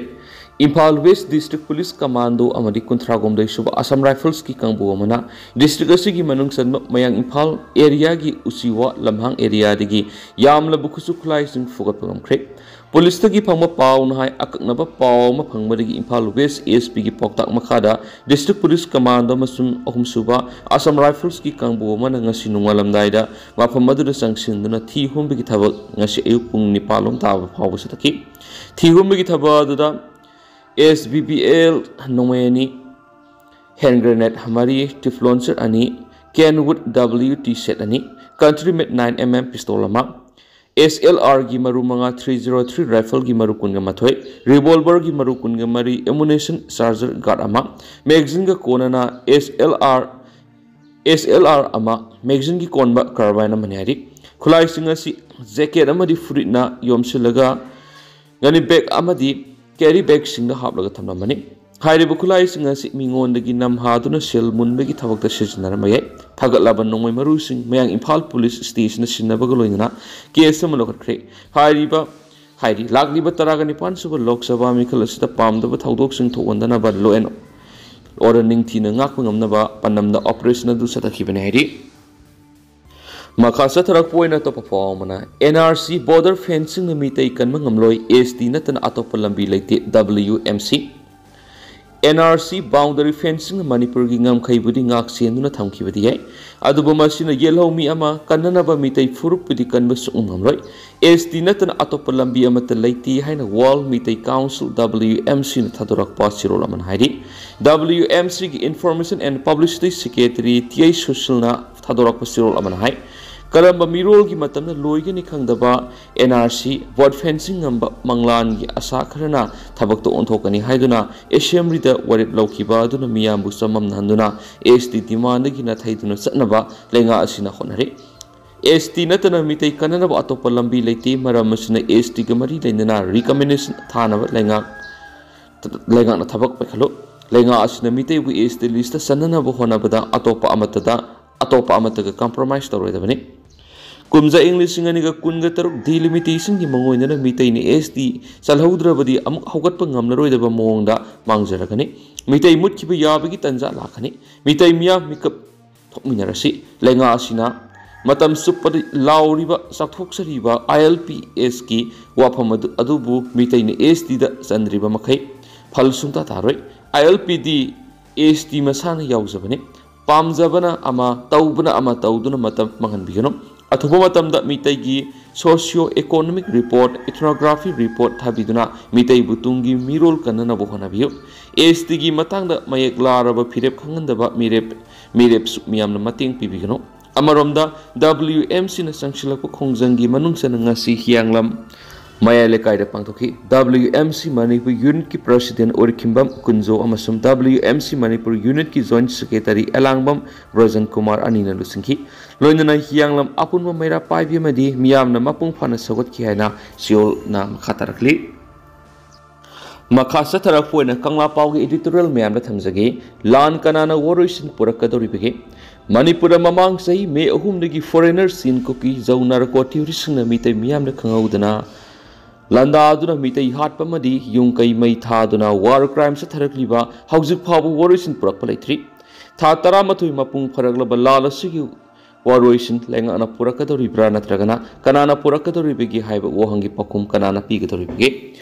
Imphal west district police commando ꯑꯃꯗꯤ ꯀꯨꯟꯊ꯭ꯔꯥꯍꯨꯝꯗꯣꯏ ꯁꯨꯕ ꯑꯁꯥꯝ ꯔꯥꯏꯐꯜꯁꯀꯤ ꯀꯥꯡꯕꯨ ꯑꯃꯅ ꯗꯤꯁꯇ꯭ꯔꯤꯛ ꯑꯁꯤꯒꯤ ꯃꯅꯨꯡ ꯆꯟꯕ ꯃꯌꯥꯡ ꯏꯝꯐꯥꯜ ꯑꯦꯔꯤꯌꯥꯒꯤ ꯎꯆꯤꯋꯥ ꯂꯝꯍꯥꯡ ꯑꯦꯔꯤꯌꯥꯗꯒꯤ ꯌꯥꯝꯂꯕ ꯈꯨꯠꯁꯨ ꯈꯨꯠꯂꯥꯏꯁꯤꯡ ꯐꯨꯒꯠꯄ ꯉꯝꯈ꯭ꯔꯦ꯫ ꯄꯨꯂꯤꯁꯇꯒꯤ ꯐꯪꯕ ꯄꯥꯎꯅ ꯍꯥꯏ, ꯑꯀꯛꯅꯕ ꯄꯥꯎ ꯑꯃ ꯐꯪꯕꯗꯒꯤ ꯏꯝꯐꯥꯜ ꯋꯦꯁ ꯑꯦꯁ ꯄꯤꯒꯤ ꯄꯥꯎꯇꯥꯛ ꯃꯈꯥꯗ ꯗꯤꯁꯇ꯭ꯔꯤꯛ ꯄꯨꯂꯤꯁ ꯀꯃꯥꯟꯗꯣ ꯑꯃꯁꯨꯡ ꯑꯍꯨꯝꯁꯨꯕ ꯑꯁꯥꯝ ꯔꯥꯏꯐꯜꯁꯀꯤ ꯀꯥꯡꯕꯨ ꯑꯃꯅ ꯉꯁꯤ ꯅꯣꯡꯉꯥꯜꯂꯝꯗꯥꯏꯗ ꯃꯐꯝ ꯑꯗꯨꯗ ꯆꯪꯁꯤꯟꯗꯨꯅ ꯊꯤ ꯍꯨꯝꯕꯒꯤ ꯊꯕꯛ ꯉꯁꯤ ꯑꯌꯨꯛ ꯄꯨꯡ ꯅꯤꯄꯥꯜ ꯂꯣꯝ ꯇꯥꯕ ꯐꯥꯎꯕ ꯆꯠꯊꯈꯤ꯫ ꯊꯤ ꯍꯨꯝꯕꯒꯤ ꯊꯕꯛ ꯑꯗꯨꯗ ꯑꯦꯁ ꯕꯤ ꯕꯤ ꯑꯦꯜ ꯅꯣꯡꯃꯩ ꯑꯅꯤ, ꯍꯦꯟ ꯒ꯭ꯔꯦꯅꯦꯗ ꯃꯔꯤ, ꯇꯤꯐꯂꯣꯟ ꯁꯦꯠ ꯑꯅꯤ, ꯀꯦꯟꯋꯨꯗ ꯗꯕ꯭ꯂꯤꯎ ꯇꯤ ꯁꯦꯠ ꯑꯅꯤ, ꯀꯟꯇ꯭ꯔꯤ ꯃꯦꯗ ꯅꯥꯏꯟ ꯑꯦꯝ ꯑꯦꯝ ꯄꯤꯁꯇꯣꯜ ꯑꯃ, ꯑꯦꯁ ꯑꯦꯜ ꯑꯥꯔꯒꯤ ꯃꯔꯨ ꯃꯉꯥ, ꯊ꯭ꯔꯤ ꯖꯤꯔꯣ ꯊ꯭ꯔꯤ ꯔꯥꯏꯐꯜꯒꯤ ꯃꯔꯨ ꯀꯨꯟꯒ ꯃꯥꯊꯣꯏ, ꯔꯤꯚꯣꯜꯚꯔꯒꯤ ꯃꯔꯨ ꯀꯨꯟꯒ ꯃꯔꯤ, ꯑꯦꯃꯨꯅꯦꯁꯟ ꯆꯥꯔꯖꯔ ꯒꯥꯔꯗ ꯑꯃ, ꯃꯦꯒꯥꯖꯤꯟꯒ ꯀꯣꯟꯅꯅ ꯑꯦꯁ ꯑꯦꯜ ꯑꯥꯔ, ꯑꯦꯁ ꯑꯦꯜ ꯑꯥꯔ ꯑꯃ, ꯃꯦꯒꯥꯖꯤꯟꯒꯤ ꯀꯣꯟꯕ ꯀꯥꯔꯕꯥꯏꯟ ꯑꯃꯅꯤ ꯍꯥꯏꯔꯤ꯫ ꯈꯨꯠꯂꯥꯏꯁꯤꯡ ꯑꯁꯤ ꯖꯦꯀꯦꯠ ꯑꯃꯗꯤ ꯐꯨꯔꯤꯠꯅ ꯌꯣꯝꯁꯤꯜꯂꯒ ꯒꯅꯤ ꯕꯦꯒ ꯑꯃꯗꯤ ꯀꯦꯔꯤ ꯕꯦꯒꯁꯤꯡꯗ ꯍꯥꯞꯂꯒ ꯊꯝꯂꯝꯕꯅꯤ꯫ ꯍꯥꯏꯔꯤꯕ ꯈꯨꯠꯂꯥꯏꯁꯤꯡ ꯑꯁꯤ ꯃꯤꯉꯣꯟꯗꯒꯤ ꯅꯝꯍꯥꯗꯨꯅ ꯁꯦꯜ ꯃꯨꯟꯕꯒꯤ ꯊꯕꯛꯇ ꯁꯤꯖꯤꯟꯅꯔꯝꯕ ꯌꯥꯏ꯫ ꯊꯥꯒꯠꯂꯕ ꯅꯣꯡꯃꯩ ꯃꯔꯨꯁꯤꯡ ꯃꯌꯥꯡ ꯏꯝꯐꯥꯜ ꯄꯨꯂꯤꯁ ꯁ꯭ꯇꯦꯁꯟꯗ ꯁꯤꯟꯅꯕꯒ ꯂꯣꯏꯅꯅ ꯀꯦꯁ ꯑꯃ ꯂꯧꯈꯠꯈ꯭ꯔꯦ꯫ ꯍꯥꯏꯔꯤꯕ, ꯍꯥꯏꯔꯤ, ꯂꯥꯛꯂꯤꯕ ꯇꯔꯥꯒ ꯅꯤꯄꯥꯟ ꯁꯨꯕ ꯂꯣꯛ ꯁꯚꯥ ꯃꯤꯈꯜ ꯑꯁꯤꯗ ꯄꯥꯝꯗꯕ ꯊꯧꯗꯣꯛꯁꯤꯡ ꯊꯣꯛꯍꯟꯗꯅꯕ law and order ꯅꯤꯡꯊꯤꯅ ꯉꯥꯛꯄ ꯉꯝꯅꯕ ꯄꯥꯟꯗꯝꯗ operation ꯑꯗꯨ ꯆꯠꯊꯈꯤꯕꯅꯤ ꯍꯥꯏꯔꯤ꯫ ꯃꯈꯥ ꯆꯠꯊꯔꯛꯄ ꯑꯣꯏꯅ ꯑꯇꯣꯞꯄ ꯄꯥꯎ ꯑꯃꯅ, ꯑꯦꯟ ꯑꯥꯔ ꯁꯤ border fenceꯁꯤꯡꯅ ꯃꯤꯇꯩ ꯀꯟꯕ ꯉꯝꯂꯣꯏ, ꯑꯦꯁ ꯇꯤ ꯅꯠꯇꯅ ꯑꯇꯣꯞꯄ ꯂꯝꯕꯤ ꯂꯩꯇꯦ, W M C. N R C boundary fenceꯁꯤꯡꯅ ꯃꯅꯤꯄꯨꯔꯒꯤ ꯉꯝꯈꯩꯕꯨꯗꯤ ꯉꯥꯛ ꯁꯦꯟꯗꯨꯅ ꯊꯝꯈꯤꯕꯗꯤ ꯌꯥꯏ, ꯑꯗꯨꯕꯨ ꯃꯁꯤꯅ ꯌꯦꯜꯍꯧ ꯃꯤ ꯑꯃ ꯀꯟꯅꯅꯕ ꯃꯤꯇꯩ ꯐꯨꯔꯨꯞꯄꯨꯗꯤ ꯀꯟꯕ ꯁꯨꯡꯉꯝ ꯉꯝꯂꯣꯏ꯫ ꯑꯦꯁ ꯇꯤ ꯅꯠꯇꯅ ꯑꯇꯣꯞꯄ ꯂꯝꯕꯤ ꯑꯃꯠꯇ ꯂꯩꯇꯦ ꯍꯥꯏꯅ World Meitei Council, W M ꯁꯤꯅ ꯊꯥꯗꯣꯔꯛꯄ ꯆꯦꯔꯣꯜ ꯑꯃꯅ ꯍꯥꯏꯔꯤ꯫ ꯗꯕ꯭ꯂꯤꯌꯨ ꯑꯦꯝ ꯁꯤꯒꯤ Information and Publicity Secretary T H ꯁꯨꯁꯤꯜꯅ ꯊꯥꯗꯣꯔꯛꯄ ꯆꯦꯔꯣꯜ ꯑꯃꯅ ꯍꯥꯏ, ꯀꯔꯝꯕ ꯃꯤꯔꯣꯜꯒꯤ ꯃꯇꯝꯗ ꯂꯣꯏꯒꯅꯤ ꯈꯪꯗꯕ N R C, border fencing ꯉꯝꯕ ꯃꯪꯂꯥꯟꯒꯤ ꯑꯁꯥ ꯈꯔꯅ ꯊꯕꯛꯇ ꯑꯣꯟꯊꯣꯛꯀꯅꯤ ꯍꯥꯏꯗꯨꯅ ꯑꯦꯁꯦꯝꯕ꯭ꯂꯤꯗ ꯋꯥꯔꯦꯞ ꯂꯧꯈꯤꯕ ꯑꯗꯨꯅ ꯃꯤꯌꯥꯝꯕꯨ ꯆꯃꯝꯅꯍꯟꯗꯨꯅ ꯑꯦꯁ ꯇꯤ demandꯗꯒꯤ ꯅꯥꯊꯩꯗꯨꯅ ꯆꯠꯅꯕ ꯂꯩꯉꯥꯛ ꯑꯁꯤꯅ ꯍꯣꯠꯅꯔꯤ꯫ ꯑꯦꯁ ꯇꯤ ꯅꯠꯇꯅ ꯃꯤꯇꯩ ꯀꯟꯅꯅꯕ ꯑꯇꯣꯞꯄ ꯂꯝꯕꯤ ꯂꯩꯇꯦ, ꯃꯔꯝ ꯑꯁꯤꯅ ꯑꯦꯁ ꯇꯤꯒ ꯃꯔꯤ ꯂꯩꯅꯅ recommendation ꯊꯥꯅꯕ ꯂꯩꯉꯥꯛ, ꯂꯩꯉꯥꯛꯅ ꯊꯕꯛ ꯄꯥꯏꯈꯠꯂꯨ꯫ ꯂꯩꯉꯥꯛ ꯑꯁꯤꯅ ꯃꯤꯇꯩꯕꯨ ꯑꯦꯁ ꯇꯤ listꯇ ꯆꯟꯅꯅꯕ ꯍꯣꯠꯅꯕꯗ ꯑꯇꯣꯞꯄ ꯑꯃꯠꯇꯗ, ꯑꯇꯣꯞꯄ ꯑꯃꯠꯇꯒ compromise ꯇꯧꯔꯣꯏꯗꯕꯅꯤ꯫ ꯀꯨꯝꯖꯥ ꯏꯪ ꯂꯤꯁꯤꯡ ꯑꯅꯤꯒ ꯀꯨꯟꯒ ꯇꯔꯨꯛ delimitationꯒꯤ ꯃꯑꯣꯡ ꯑꯣꯏꯅꯅ ꯃꯤꯇꯩꯅ ꯑꯦꯁ ꯇꯤ ꯆꯜꯍꯧꯗ꯭ꯔꯕꯗꯤ ꯑꯃꯨꯛ ꯍꯧꯒꯠꯄ ꯉꯝꯂꯔꯣꯏꯗꯕ ꯃꯑꯣꯡꯗ ꯃꯥꯡꯖꯔꯒꯅꯤ꯫ ꯃꯤꯇꯩ ꯃꯨꯠꯈꯤꯕ ꯌꯥꯕꯒꯤ ꯇꯥꯟꯖꯥ ꯂꯥꯛꯀꯅꯤ꯫ ꯃꯤꯇꯩ ꯃꯤꯌꯥꯝ ꯃꯤꯀꯞ ꯊꯣꯛꯃꯤꯟꯅꯔꯁꯤ꯫ ꯂꯩꯉꯥꯛ ꯑꯁꯤꯅ ꯃꯇꯝ ꯆꯨꯞꯄꯗ ꯂꯥꯎꯔꯤꯕ, ꯆꯥꯎꯊꯣꯛꯆꯔꯤꯕ ꯑꯥꯏ ꯑꯦꯜ ꯄꯤ ꯑꯦꯁꯀꯤ ꯋꯥꯐꯝ ꯑꯗꯨ, ꯑꯗꯨꯕꯨ ꯃꯤꯇꯩꯅ ꯑꯦꯁ ꯇꯤꯗ ꯆꯟꯗ꯭ꯔꯤꯕ ꯃꯈꯩ ꯐꯜ ꯁꯨꯡꯇꯥ ꯇꯥꯔꯣꯏ꯫ ꯑꯥꯏ ꯑꯦꯜ ꯄꯤꯗꯤ ꯑꯦꯁ ꯇꯤ ꯃꯁꯥꯅ ꯌꯥꯎꯖꯕꯅꯤ꯫ ꯄꯥꯝꯖꯕꯅ ꯑꯃ, ꯇꯧꯕꯅ ꯑꯃ ꯇꯧꯗꯨꯅ ꯃꯇꯝ ꯃꯥꯡꯍꯟꯕꯤꯒꯅꯨ꯫ ꯑꯊꯨꯕ ꯃꯇꯝꯗ ꯃꯤꯇꯩꯒꯤ socio economic report, ethnography report ꯊꯥꯕꯤꯗꯨꯅ ꯃꯤꯇꯩꯕꯨ ꯇꯨꯡꯒꯤ ꯃꯤꯔꯣꯜ ꯀꯟꯅꯅꯕ ꯍꯣꯠꯅꯕꯤꯌꯨ꯫ ꯑꯦꯁ ꯇꯤꯒꯤ ꯃꯇꯥꯡꯗ ꯃꯌꯦꯛ ꯂꯥꯔꯕ ꯐꯤꯔꯦꯞ ꯈꯪꯍꯟꯗꯕ ꯃꯤꯔꯦꯞ, ꯃꯤꯔꯦꯞꯁꯨ ꯃꯤꯌꯥꯝꯅ ꯃꯇꯦꯡ ꯄꯤꯕꯤꯒꯅꯨ꯫ ꯑꯃꯔꯣꯝꯗ, WMCꯅ ꯆꯪꯁꯤꯜꯂꯛꯄ ꯈꯣꯡꯖꯪꯒꯤ ꯃꯅꯨꯡ ꯆꯟꯅ ꯉꯁꯤ ꯍꯤꯌꯥꯡꯂꯝ ꯃꯌꯥꯏ ꯂꯩꯀꯥꯏꯗ ꯄꯥꯡꯊꯣꯛꯈꯤ꯫ WMC ꯃꯅꯤꯄꯨꯔ unitꯀꯤ president ꯑꯣꯏꯔꯤꯈꯤꯕ ꯀꯨꯟꯖꯣ ꯑꯃꯁꯨꯡ WMC ꯃꯅꯤꯄꯨꯔ unitꯀꯤ joint secretary ꯑꯦꯂꯥꯡꯕꯝ ꯕ꯭ꯔꯖꯟ ꯀꯨꯃꯥꯔ ꯑꯅꯤꯅ ꯂꯨꯆꯤꯡꯈꯤ꯫ ꯂꯣꯏꯅꯅ ꯍꯤꯌꯥꯡꯂꯝ ꯑꯄꯨꯟꯕ ꯃꯩꯔꯥ ꯄꯥꯏꯕꯤ ꯑꯃꯗꯤ ꯃꯤꯌꯥꯝꯅ ꯃꯄꯨꯡ ꯐꯥꯅ ꯁꯧꯒꯠꯈꯤ ꯍꯥꯏꯅ ꯁꯤꯑꯣꯜꯅ ꯃꯈꯥ ꯇꯥꯔꯛꯂꯤ꯫ ꯃꯈꯥ ꯆꯠꯊꯔꯛꯄ ꯑꯣꯏꯅ ꯀꯪꯂꯥ ꯄꯥꯎꯒꯤ editorial ꯃꯌꯥꯝꯗ ꯊꯝꯖꯒꯦ꯫ ꯂꯥꯟ ꯀꯅꯥꯅ ꯋꯥꯔꯣꯏꯁꯤꯟ ꯄꯨꯔꯛꯀꯗꯧꯔꯤꯕꯒꯦ? ꯃꯅꯤꯄꯨꯔꯗ ꯃꯃꯥꯡ ꯆꯍꯤ ꯃꯦ ꯑꯍꯨꯝꯗꯒꯤ foreigner ꯆꯤꯟ ꯀꯨꯀꯤ ꯖꯧ narco terroristꯁꯤꯡꯅ ꯃꯤꯇꯩ ꯃꯤꯌꯥꯝꯅ ꯈꯪꯍꯧꯗꯅ ꯂꯥꯟꯗꯥꯗꯨꯅ ꯃꯤꯇꯩ ꯍꯥꯠꯄ ꯑꯃꯗꯤ ꯌꯨꯝ ꯀꯩ ꯃꯩ ꯊꯥꯗꯨꯅ war crime ꯆꯠꯊꯔꯛꯂꯤꯕ ꯍꯧꯖꯤꯛ ꯐꯥꯎꯕ ꯋꯥꯔꯣꯏꯁꯤꯟ ꯄꯨꯔꯛꯄ ꯂꯩꯇ꯭ꯔꯤ꯫ ꯊꯥ ꯇꯔꯥꯃꯥꯊꯣꯏ ꯃꯄꯨꯡ ꯐꯥꯔꯛꯂꯕ ꯂꯥꯟ ꯑꯁꯤꯒꯤ ꯋꯥꯔꯣꯏꯁꯤꯟ ꯂꯩꯉꯥꯛꯅ ꯄꯨꯔꯛꯀꯗꯧꯔꯤꯕ꯭ꯔꯥ ꯅꯠꯇ꯭ꯔꯒꯅ ꯀꯅꯥꯅ ꯄꯨꯔꯛꯀꯗꯧꯔꯤꯕꯒꯦ ꯍꯥꯏꯕ ꯋꯥꯍꯪꯒꯤ ꯄꯥꯎꯈꯨꯝ ꯀꯅꯥꯅ ꯄꯤꯒꯗꯧꯔꯤꯕꯒꯦ?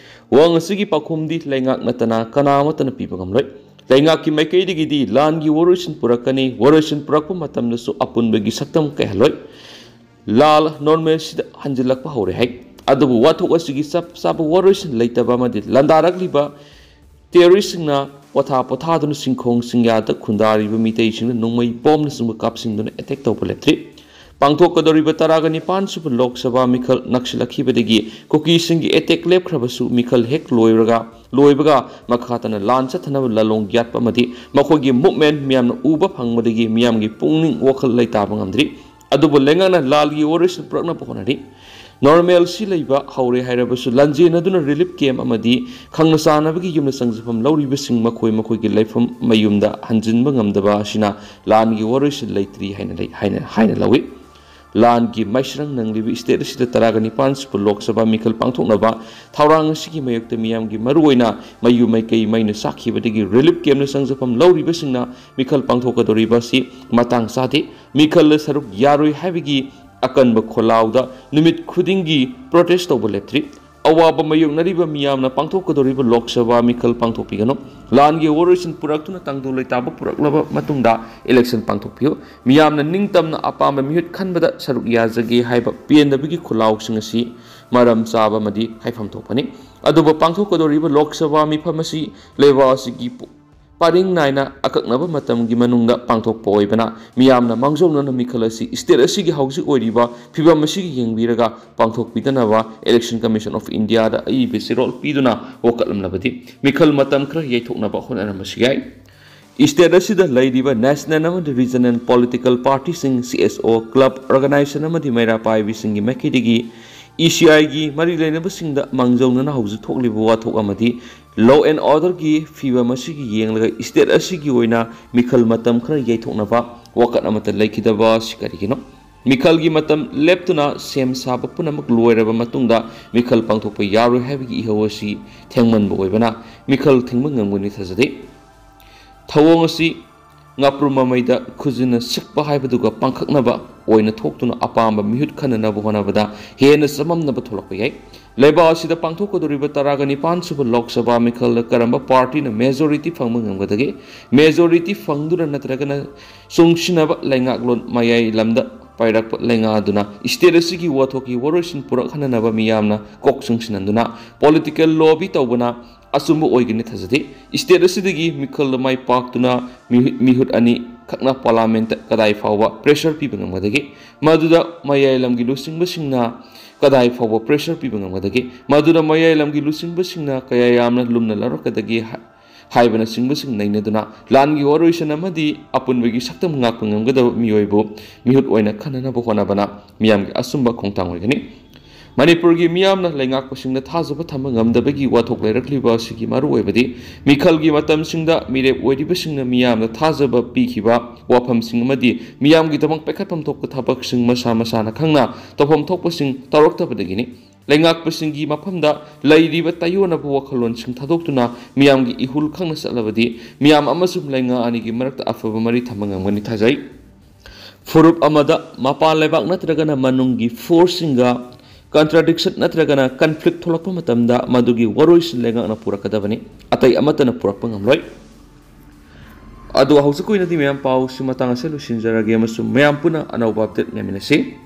ꯋꯥꯍꯪ ꯑꯁꯤꯒꯤ ꯄꯥꯎꯈꯨꯝꯗꯤ ꯂꯩꯉꯥꯛ ꯅꯠꯇꯅ ꯀꯅꯥ ꯑꯃꯠꯇꯅ ꯄꯤꯕ ꯉꯝꯂꯣꯏ꯫ ꯂꯩꯉꯥꯛꯀꯤ ꯃꯥꯏꯀꯩꯗꯒꯤꯗꯤ ꯂꯥꯟꯒꯤ ꯋꯥꯔꯣꯏꯁꯤꯟ ꯄꯨꯔꯛꯀꯅꯤ, ꯋꯥꯔꯣꯏꯁꯤꯟ ꯄꯨꯔꯛꯄ ꯃꯇꯝꯗꯁꯨ ꯑꯄꯨꯟꯕꯒꯤ ꯁꯛꯇꯝ ꯀꯥꯏꯍꯜꯂꯣꯏ꯫ ꯂꯥꯟ normalꯁꯤꯗ ꯍꯟꯖꯤꯜꯂꯛꯄ ꯍꯧꯔꯦ ꯍꯥꯏ꯫ ꯑꯗꯨꯕꯨ ꯋꯥꯊꯣꯛ ꯑꯁꯤꯒꯤ ꯆꯞ ꯆꯥꯕ ꯋꯥꯔꯣꯏꯁꯤꯟ ꯂꯩꯇꯕ ꯑꯃꯗꯤ ꯂꯥꯟꯗꯥꯔꯛꯂꯤꯕ terroristꯁꯤꯡꯅ ꯄꯣꯊꯥ ꯄꯣꯊꯥꯗꯨꯅ ꯁꯤꯡꯈꯣꯡ ꯁꯤꯡꯌꯥꯗ ꯈꯨꯟꯗꯥꯔꯤꯕ ꯃꯤꯇꯩꯁꯤꯡꯅ ꯅꯣꯡꯃꯩ ꯕꯣꯝꯅꯆꯤꯡꯕ ꯀꯥꯞꯁꯤꯟꯗꯨꯅ attack ꯇꯧꯕ ꯂꯦꯞꯇ꯭ꯔꯤ꯫ ꯄꯥꯡꯊꯣꯛꯀꯗꯧꯔꯤꯕ ꯇꯔꯥꯒ ꯅꯤꯄꯥꯟ ꯁꯨꯕ ꯂꯣꯛ ꯁꯚꯥ ꯃꯤꯈꯜ ꯅꯛꯁꯤꯜꯂꯛꯈꯤꯕꯗꯒꯤ ꯀꯨꯀꯤꯁꯤꯡꯒꯤ attack ꯂꯦꯞꯈ꯭ꯔꯕꯁꯨ ꯃꯤꯈꯜ ꯍꯦꯛ ꯂꯣꯏꯔꯒ, ꯂꯣꯏꯕꯒ ꯃꯈꯥ ꯇꯥꯅ ꯂꯥꯟ ꯆꯠꯊꯅꯕ ꯂꯥꯂꯣꯡ ꯌꯥꯠꯄ ꯑꯃꯗꯤ ꯃꯈꯣꯏꯒꯤ movement ꯃꯤꯌꯥꯝꯅ ꯎꯕ ꯐꯪꯕꯗꯒꯤ ꯃꯤꯌꯥꯝꯒꯤ ꯄꯨꯛꯅꯤꯡ ꯋꯥꯈꯜ ꯂꯩꯇꯥꯕ ꯉꯝꯗ꯭ꯔꯤ꯫ ꯑꯗꯨꯕꯨ ꯂꯩꯉꯥꯛꯅ ꯂꯥꯟꯒꯤ ꯋꯥꯔꯣꯏꯁꯤꯟ ꯄꯨꯔꯛꯅꯕ ꯍꯣꯠꯅꯔꯤ꯫ Normalꯁꯤ ꯂꯩꯕ ꯍꯧꯔꯦ ꯍꯥꯏꯔꯕꯁꯨ ꯂꯥꯟꯖꯦꯟꯅꯗꯨꯅ relief camp ꯑꯃꯗꯤ ꯈꯪꯅ ꯆꯥꯟꯅꯕꯒꯤ ꯌꯨꯝꯗ ꯆꯪꯖꯐꯝ ꯂꯧꯔꯤꯕꯁꯤꯡ ꯃꯈꯣꯏ ꯃꯈꯣꯏꯒꯤ ꯂꯩꯐꯝ ꯃꯌꯨꯝꯗ ꯍꯟꯖꯤꯟꯕ ꯉꯝꯗꯕ ꯑꯁꯤꯅ ꯂꯥꯟꯒꯤ ꯋꯥꯔꯣꯏꯁꯤꯟ ꯂꯩꯇ꯭ꯔꯤ ꯍꯥꯏꯅ ꯂꯩ, ꯍꯥꯏꯅ, ꯍꯥꯏꯅ ꯂꯧꯏ꯫ ꯂꯥꯟꯒꯤ ꯃꯩꯁ꯭ꯔꯪ ꯅꯪꯂꯤꯕ state ꯑꯁꯤꯗ ꯇꯔꯥꯒ ꯅꯤꯄꯥꯟ ꯁꯨꯕ ꯂꯣꯛ ꯁꯚꯥ ꯃꯤꯈꯜ ꯄꯥꯡꯊꯣꯛꯅꯕ ꯊꯧꯔꯥꯡ ꯑꯁꯤꯒꯤ ꯃꯥꯌꯣꯛꯇ ꯃꯤꯌꯥꯝꯒꯤ ꯃꯔꯨꯑꯣꯏꯅ ꯃꯌꯨꯝ ꯃꯩꯀꯩ ꯃꯩꯅ ꯆꯥꯛꯈꯤꯕꯗꯒꯤ relief campꯅ ꯆꯪꯖꯐꯝ ꯂꯧꯔꯤꯕꯁꯤꯡꯅ ꯃꯤꯈꯜ ꯄꯥꯡꯊꯣꯛꯀꯗꯧꯔꯤꯕ ꯑꯁꯤ ꯃꯇꯥꯡ ꯆꯥꯗꯦ꯫ ꯃꯤꯈꯜꯗ ꯁꯔꯨꯛ ꯌꯥꯔꯣꯏ ꯍꯥꯏꯕꯒꯤ ꯑꯀꯟꯕ ꯈꯣꯜꯂꯥꯎꯗ ꯅꯨꯃꯤꯠ ꯈꯨꯗꯤꯡꯒꯤ protest ꯇꯧꯕ ꯂꯦꯞꯇ꯭ꯔꯤ꯫ ꯑꯋꯥꯕ ꯃꯥꯌꯣꯛꯅꯔꯤꯕ ꯃꯤꯌꯥꯝꯅ ꯄꯥꯡꯊꯣꯛꯀꯗꯧꯔꯤꯕ ꯂꯣꯛ ꯁꯚꯥ ꯃꯤꯈꯜ ꯄꯥꯡꯊꯣꯛꯄꯤꯒꯅꯨ꯫ ꯂꯥꯟꯒꯤ ꯋꯥꯔꯣꯏꯁꯤꯟ ꯄꯨꯔꯛꯇꯨꯅ ꯇꯪꯗꯨ ꯂꯩꯇꯥꯕ ꯄꯨꯔꯛꯂꯕ ꯃꯇꯨꯡꯗ election ꯄꯥꯡꯊꯣꯛꯄꯤꯌꯨ꯫ ꯃꯤꯌꯥꯝꯅ ꯅꯤꯡꯇꯝꯅ ꯑꯄꯥꯝꯕ ꯃꯤꯍꯨꯠ ꯈꯟꯕꯗ ꯁꯔꯨꯛ ꯌꯥꯖꯒꯦ ꯍꯥꯏꯕ ꯄꯦꯟꯗꯕꯒꯤ ꯈꯣꯜꯂꯥꯎꯁꯤꯡ ꯑꯁꯤ ꯃꯔꯝ ꯆꯥꯕ ꯑꯃꯗꯤ ꯍꯥꯏꯐꯝ ꯊꯣꯛꯄꯅꯤ꯫ ꯑꯗꯨꯕꯨ ꯄꯥꯡꯊꯣꯛꯀꯗꯧꯔꯤꯕ ꯂꯣꯛ ꯁꯚꯥ ꯃꯤꯐꯝ ꯑꯁꯤ ꯂꯩꯕꯥꯛ ꯑꯁꯤꯒꯤ ꯄꯨ-, ꯄꯔꯤꯡ ꯅꯥꯏꯅ ꯑꯀꯛꯅꯕ ꯃꯇꯝꯒꯤ ꯃꯅꯨꯡꯗ ꯄꯥꯡꯊꯣꯛꯄ ꯑꯣꯏꯕꯅ, ꯃꯤꯌꯥꯝꯅ ꯃꯥꯡꯖꯧꯅꯅ ꯃꯤꯈꯜ ꯑꯁꯤ state ꯑꯁꯤꯒꯤ ꯍꯧꯖꯤꯛ ꯑꯣꯏꯔꯤꯕ ꯐꯤꯕꯝ ꯑꯁꯤꯒꯤ ꯌꯦꯡꯕꯤꯔꯒ ꯄꯥꯡꯊꯣꯛꯄꯤꯗꯅꯕ Election Commission of Indiaꯗ ꯑꯏꯕ ꯆꯦꯔꯣꯜ ꯄꯤꯗꯨꯅ ꯋꯥꯀꯠꯂꯝꯂꯕꯗꯤ, ꯃꯤꯈꯜ ꯃꯇꯝ ꯈꯔ ꯌꯩꯊꯣꯛꯅꯕ ꯍꯣꯠꯅꯔꯝꯕꯁꯨ ꯌꯥꯏ꯫ State ꯑꯁꯤꯗ ꯂꯩꯔꯤꯕ national ꯑꯃꯗꯤ regional political partyꯁꯤꯡ, C S O, club, organization ꯑꯃꯗꯤ ꯃꯩꯔꯥ ꯄꯥꯏꯕꯤꯁꯤꯡꯒꯤ ꯃꯥꯏꯀꯩꯗꯒꯤ E C Iꯒꯤ ꯃꯔꯤ ꯂꯩꯅꯕꯁꯤꯡꯗ ꯃꯥꯡꯖꯧꯅꯅ ꯍꯧꯖꯤꯛ ꯊꯣꯛꯂꯤꯕ ꯋꯥꯊꯣꯛ ꯑꯃꯗꯤ law and orderꯒꯤ ꯐꯤꯕꯝ ꯑꯁꯤꯒꯤ ꯌꯦꯡꯂꯒ state ꯑꯁꯤꯒꯤ ꯑꯣꯏꯅ ꯃꯤꯈꯜ ꯃꯇꯝ ꯈꯔ ꯌꯩꯊꯣꯛꯅꯕ ꯋꯥꯀꯠ ꯑꯃꯠꯇ ꯂꯩꯈꯤꯗꯕ ꯑꯁꯤ ꯀꯔꯤꯒꯤꯅꯣ? ꯃꯤꯈꯜꯒꯤ ꯃꯇꯝ ꯂꯦꯞꯇꯨꯅ ꯁꯦꯝ ꯁꯥꯕ ꯄꯨꯝꯅꯃꯛ ꯂꯣꯏꯔꯕ ꯃꯇꯨꯡꯗ ꯃꯤꯈꯜ ꯄꯥꯡꯊꯣꯛꯄ ꯌꯥꯔꯣꯏ ꯍꯥꯏꯕꯒꯤ ꯏꯍꯧ ꯑꯁꯤ ꯊꯦꯡꯃꯟꯕ ꯑꯣꯏꯕꯅ ꯃꯤꯈꯜ ꯊꯤꯡꯕ ꯉꯝꯒꯅꯤ ꯊꯥꯖꯗꯦ꯫ ꯊꯧꯑꯣꯡ ꯑꯁꯤ ꯉꯥꯄ꯭ꯔꯨꯝ ꯃꯃꯩꯗ ꯈꯨꯖꯤꯟꯅ ꯁꯤꯛꯄ ꯍꯥꯏꯕꯗꯨꯒ ꯄꯥꯡꯈꯛꯅꯕ ꯑꯣꯏꯅ ꯊꯣꯛꯇꯨꯅ ꯑꯄꯥꯝꯕ ꯃꯤꯍꯨꯠ ꯈꯟꯅꯅꯕ ꯍꯣꯠꯅꯕꯗ ꯍꯦꯟꯅ ꯆꯃꯝꯅꯕ ꯊꯣꯛꯂꯛꯄ ꯌꯥꯏ꯫ ꯂꯩꯕꯥꯛ ꯑꯁꯤꯗ ꯄꯥꯡꯊꯣꯛꯀꯗꯧꯔꯤꯕ ꯇꯔꯥꯒ ꯅꯤꯄꯥꯟ ꯁꯨꯕ ꯂꯣꯛ ꯁꯚꯥ ꯃꯤꯈꯜꯗ ꯀꯔꯝꯕ partyꯅ majority ꯐꯪꯕ ꯉꯝꯒꯗꯒꯦ? Majority ꯐꯪꯗꯨꯅ ꯅꯠꯇ꯭ꯔꯒꯅ ꯆꯨꯡꯁꯤꯟꯅꯕ ꯂꯩꯉꯥꯛꯂꯣꯟ ꯃꯌꯥꯏ ꯂꯝꯗ ꯄꯥꯏꯔꯛꯄ ꯂꯩꯉꯥꯛ ꯑꯗꯨꯅ state ꯑꯁꯤꯒꯤ ꯋꯥꯊꯣꯛꯀꯤ ꯋꯥꯔꯣꯏꯁꯤꯟ ꯄꯨꯔꯛꯍꯟꯅꯅꯕ ꯃꯤꯌꯥꯝꯅ ꯀꯣꯛ ꯆꯨꯡꯁꯤꯟꯍꯟꯗꯨꯅ political lobby ꯇꯧꯕꯅ ꯑꯆꯨꯝꯕ ꯑꯣꯏꯒꯅꯤ ꯊꯥꯖꯗꯦ꯫ State ꯑꯁꯤꯗꯒꯤ ꯃꯤꯈꯜꯗ ꯃꯥꯏ ꯄꯥꯛꯇꯨꯅ ꯃꯤꯍꯨꯠ, ꯃꯤꯍꯨꯠ ꯑꯅꯤ ꯈꯛꯅ parliamentꯇ ꯀꯗꯥꯏ ꯐꯥꯎꯕ pressure ꯄꯤꯕ ꯉꯝꯒꯗꯒꯦ? ꯃꯗꯨꯗ ꯃꯌꯥꯏ ꯂꯝꯒꯤ ꯂꯨꯆꯤꯡꯕꯁꯤꯡꯅ ꯀꯗꯥꯏ ꯐꯥꯎꯕ pressure ꯄꯤꯕ ꯉꯝꯒꯗꯒꯦ? ꯃꯗꯨꯗ ꯃꯌꯥꯏ ꯂꯝꯒꯤ ꯂꯨꯆꯤꯡꯕꯁꯤꯡꯅ ꯀꯌꯥ ꯌꯥꯝꯅ ꯂꯨꯝꯅ ꯂꯧꯔꯛꯀꯗꯒꯦ ꯍꯥꯏ-, ꯍꯥꯏꯕꯅꯆꯤꯡꯕꯁꯤꯡ ꯅꯩꯅꯗꯨꯅ ꯂꯥꯟꯒꯤ ꯋꯥꯔꯣꯏꯁꯤꯟ ꯑꯃꯗꯤ ꯑꯄꯨꯟꯕꯒꯤ ꯁꯛꯇꯝ ꯉꯥꯛꯄ ꯉꯝꯒꯗꯕ ꯃꯤꯑꯣꯏꯕꯨ ꯃꯤꯍꯨꯠ ꯑꯣꯏꯅ ꯈꯟꯅꯅꯕ ꯍꯣꯠꯅꯕꯅ ꯃꯤꯌꯥꯝꯒꯤ ꯑꯆꯨꯝꯕ ꯈꯣꯡꯊꯥꯡ ꯑꯣꯏꯒꯅꯤ꯫ ꯃꯅꯤꯄꯨꯔꯒꯤ ꯃꯤꯌꯥꯝꯅ ꯂꯩꯉꯥꯛꯄꯁꯤꯡꯗ ꯊꯥꯖꯕ ꯊꯝꯕ ꯉꯝꯗꯕꯒꯤ ꯋꯥꯊꯣꯛ ꯂꯩꯔꯛꯂꯤꯕ ꯑꯁꯤꯒꯤ ꯃꯔꯨꯑꯣꯏꯕꯗꯤ ꯃꯤꯈꯜꯒꯤ ꯃꯇꯝꯁꯤꯡꯗ ꯃꯤꯔꯦꯞ ꯑꯣꯏꯔꯤꯕꯁꯤꯡꯅ ꯃꯤꯌꯥꯝꯗ ꯊꯥꯖꯕ ꯄꯤꯈꯤꯕ ꯋꯥꯐꯝꯁꯤꯡ ꯑꯃꯗꯤ ꯃꯤꯌꯥꯝꯒꯤꯗꯃꯛ ꯄꯥꯏꯈꯠꯐꯝ ꯊꯣꯛꯄ ꯊꯕꯛꯁꯤꯡ ꯃꯁꯥ ꯃꯁꯥꯅ ꯈꯪꯅ ꯇꯧꯐꯝ ꯊꯣꯛꯄꯁꯤꯡ ꯇꯧꯔꯛꯇꯕꯗꯒꯤꯅꯤ꯫ ꯂꯩꯉꯥꯛꯄꯁꯤꯡꯒꯤ ꯃꯐꯝꯗ ꯂꯩꯔꯤꯕ ꯇꯥꯏꯑꯣꯟꯅꯕ ꯋꯥꯈꯜꯂꯣꯟꯁꯤꯡ ꯊꯥꯗꯣꯛꯇꯨꯅ ꯃꯤꯌꯥꯝꯒꯤ ꯏꯍꯨꯜ ꯈꯪꯅ ꯆꯠꯂꯕꯗꯤ ꯃꯤꯌꯥꯝ ꯑꯃꯁꯨꯡ ꯂꯩꯉꯥꯛ ꯑꯅꯤꯒꯤ ꯃꯔꯛꯇ ꯑꯐꯕ ꯃꯔꯤ ꯊꯝꯕ ꯉꯝꯒꯅꯤ ꯊꯥꯖꯩ꯫ ꯐꯨꯔꯨꯞ ꯑꯃꯗ ꯃꯄꯥꯟ ꯂꯩꯕꯥꯛ ꯅꯠꯇ꯭ꯔꯒꯅ ꯃꯅꯨꯡꯒꯤ forceꯁꯤꯡꯒ contradiction ꯅꯠꯇ꯭ꯔꯒꯅ conflict ꯊꯣꯛꯂꯛꯄ ꯃꯇꯝꯗ ꯃꯗꯨꯒꯤ ꯋꯥꯔꯣꯏꯁꯤꯟ ꯂꯩꯉꯥꯛꯅ ꯄꯨꯔꯛꯀꯗꯕꯅꯤ, ꯑꯇꯩ ꯑꯃꯠꯇꯅ ꯄꯨꯔꯛꯄ ꯉꯝꯂꯣꯏ꯫ ꯑꯗꯣ ꯍꯧꯖꯤꯛꯀꯤ ꯑꯣꯏꯅꯗꯤ ꯃꯌꯥꯝ ꯄꯥꯎꯁꯤ ꯃꯇꯥꯡ ꯑꯁꯤꯗ ꯂꯣꯏꯁꯤꯟꯖꯔꯒꯦ ꯑꯃꯁꯨꯡ ꯃꯌꯥꯝ ꯄꯨꯟꯅ ꯑꯅꯧꯕ update ꯉꯥꯏꯃꯤꯟꯅꯁꯤ꯫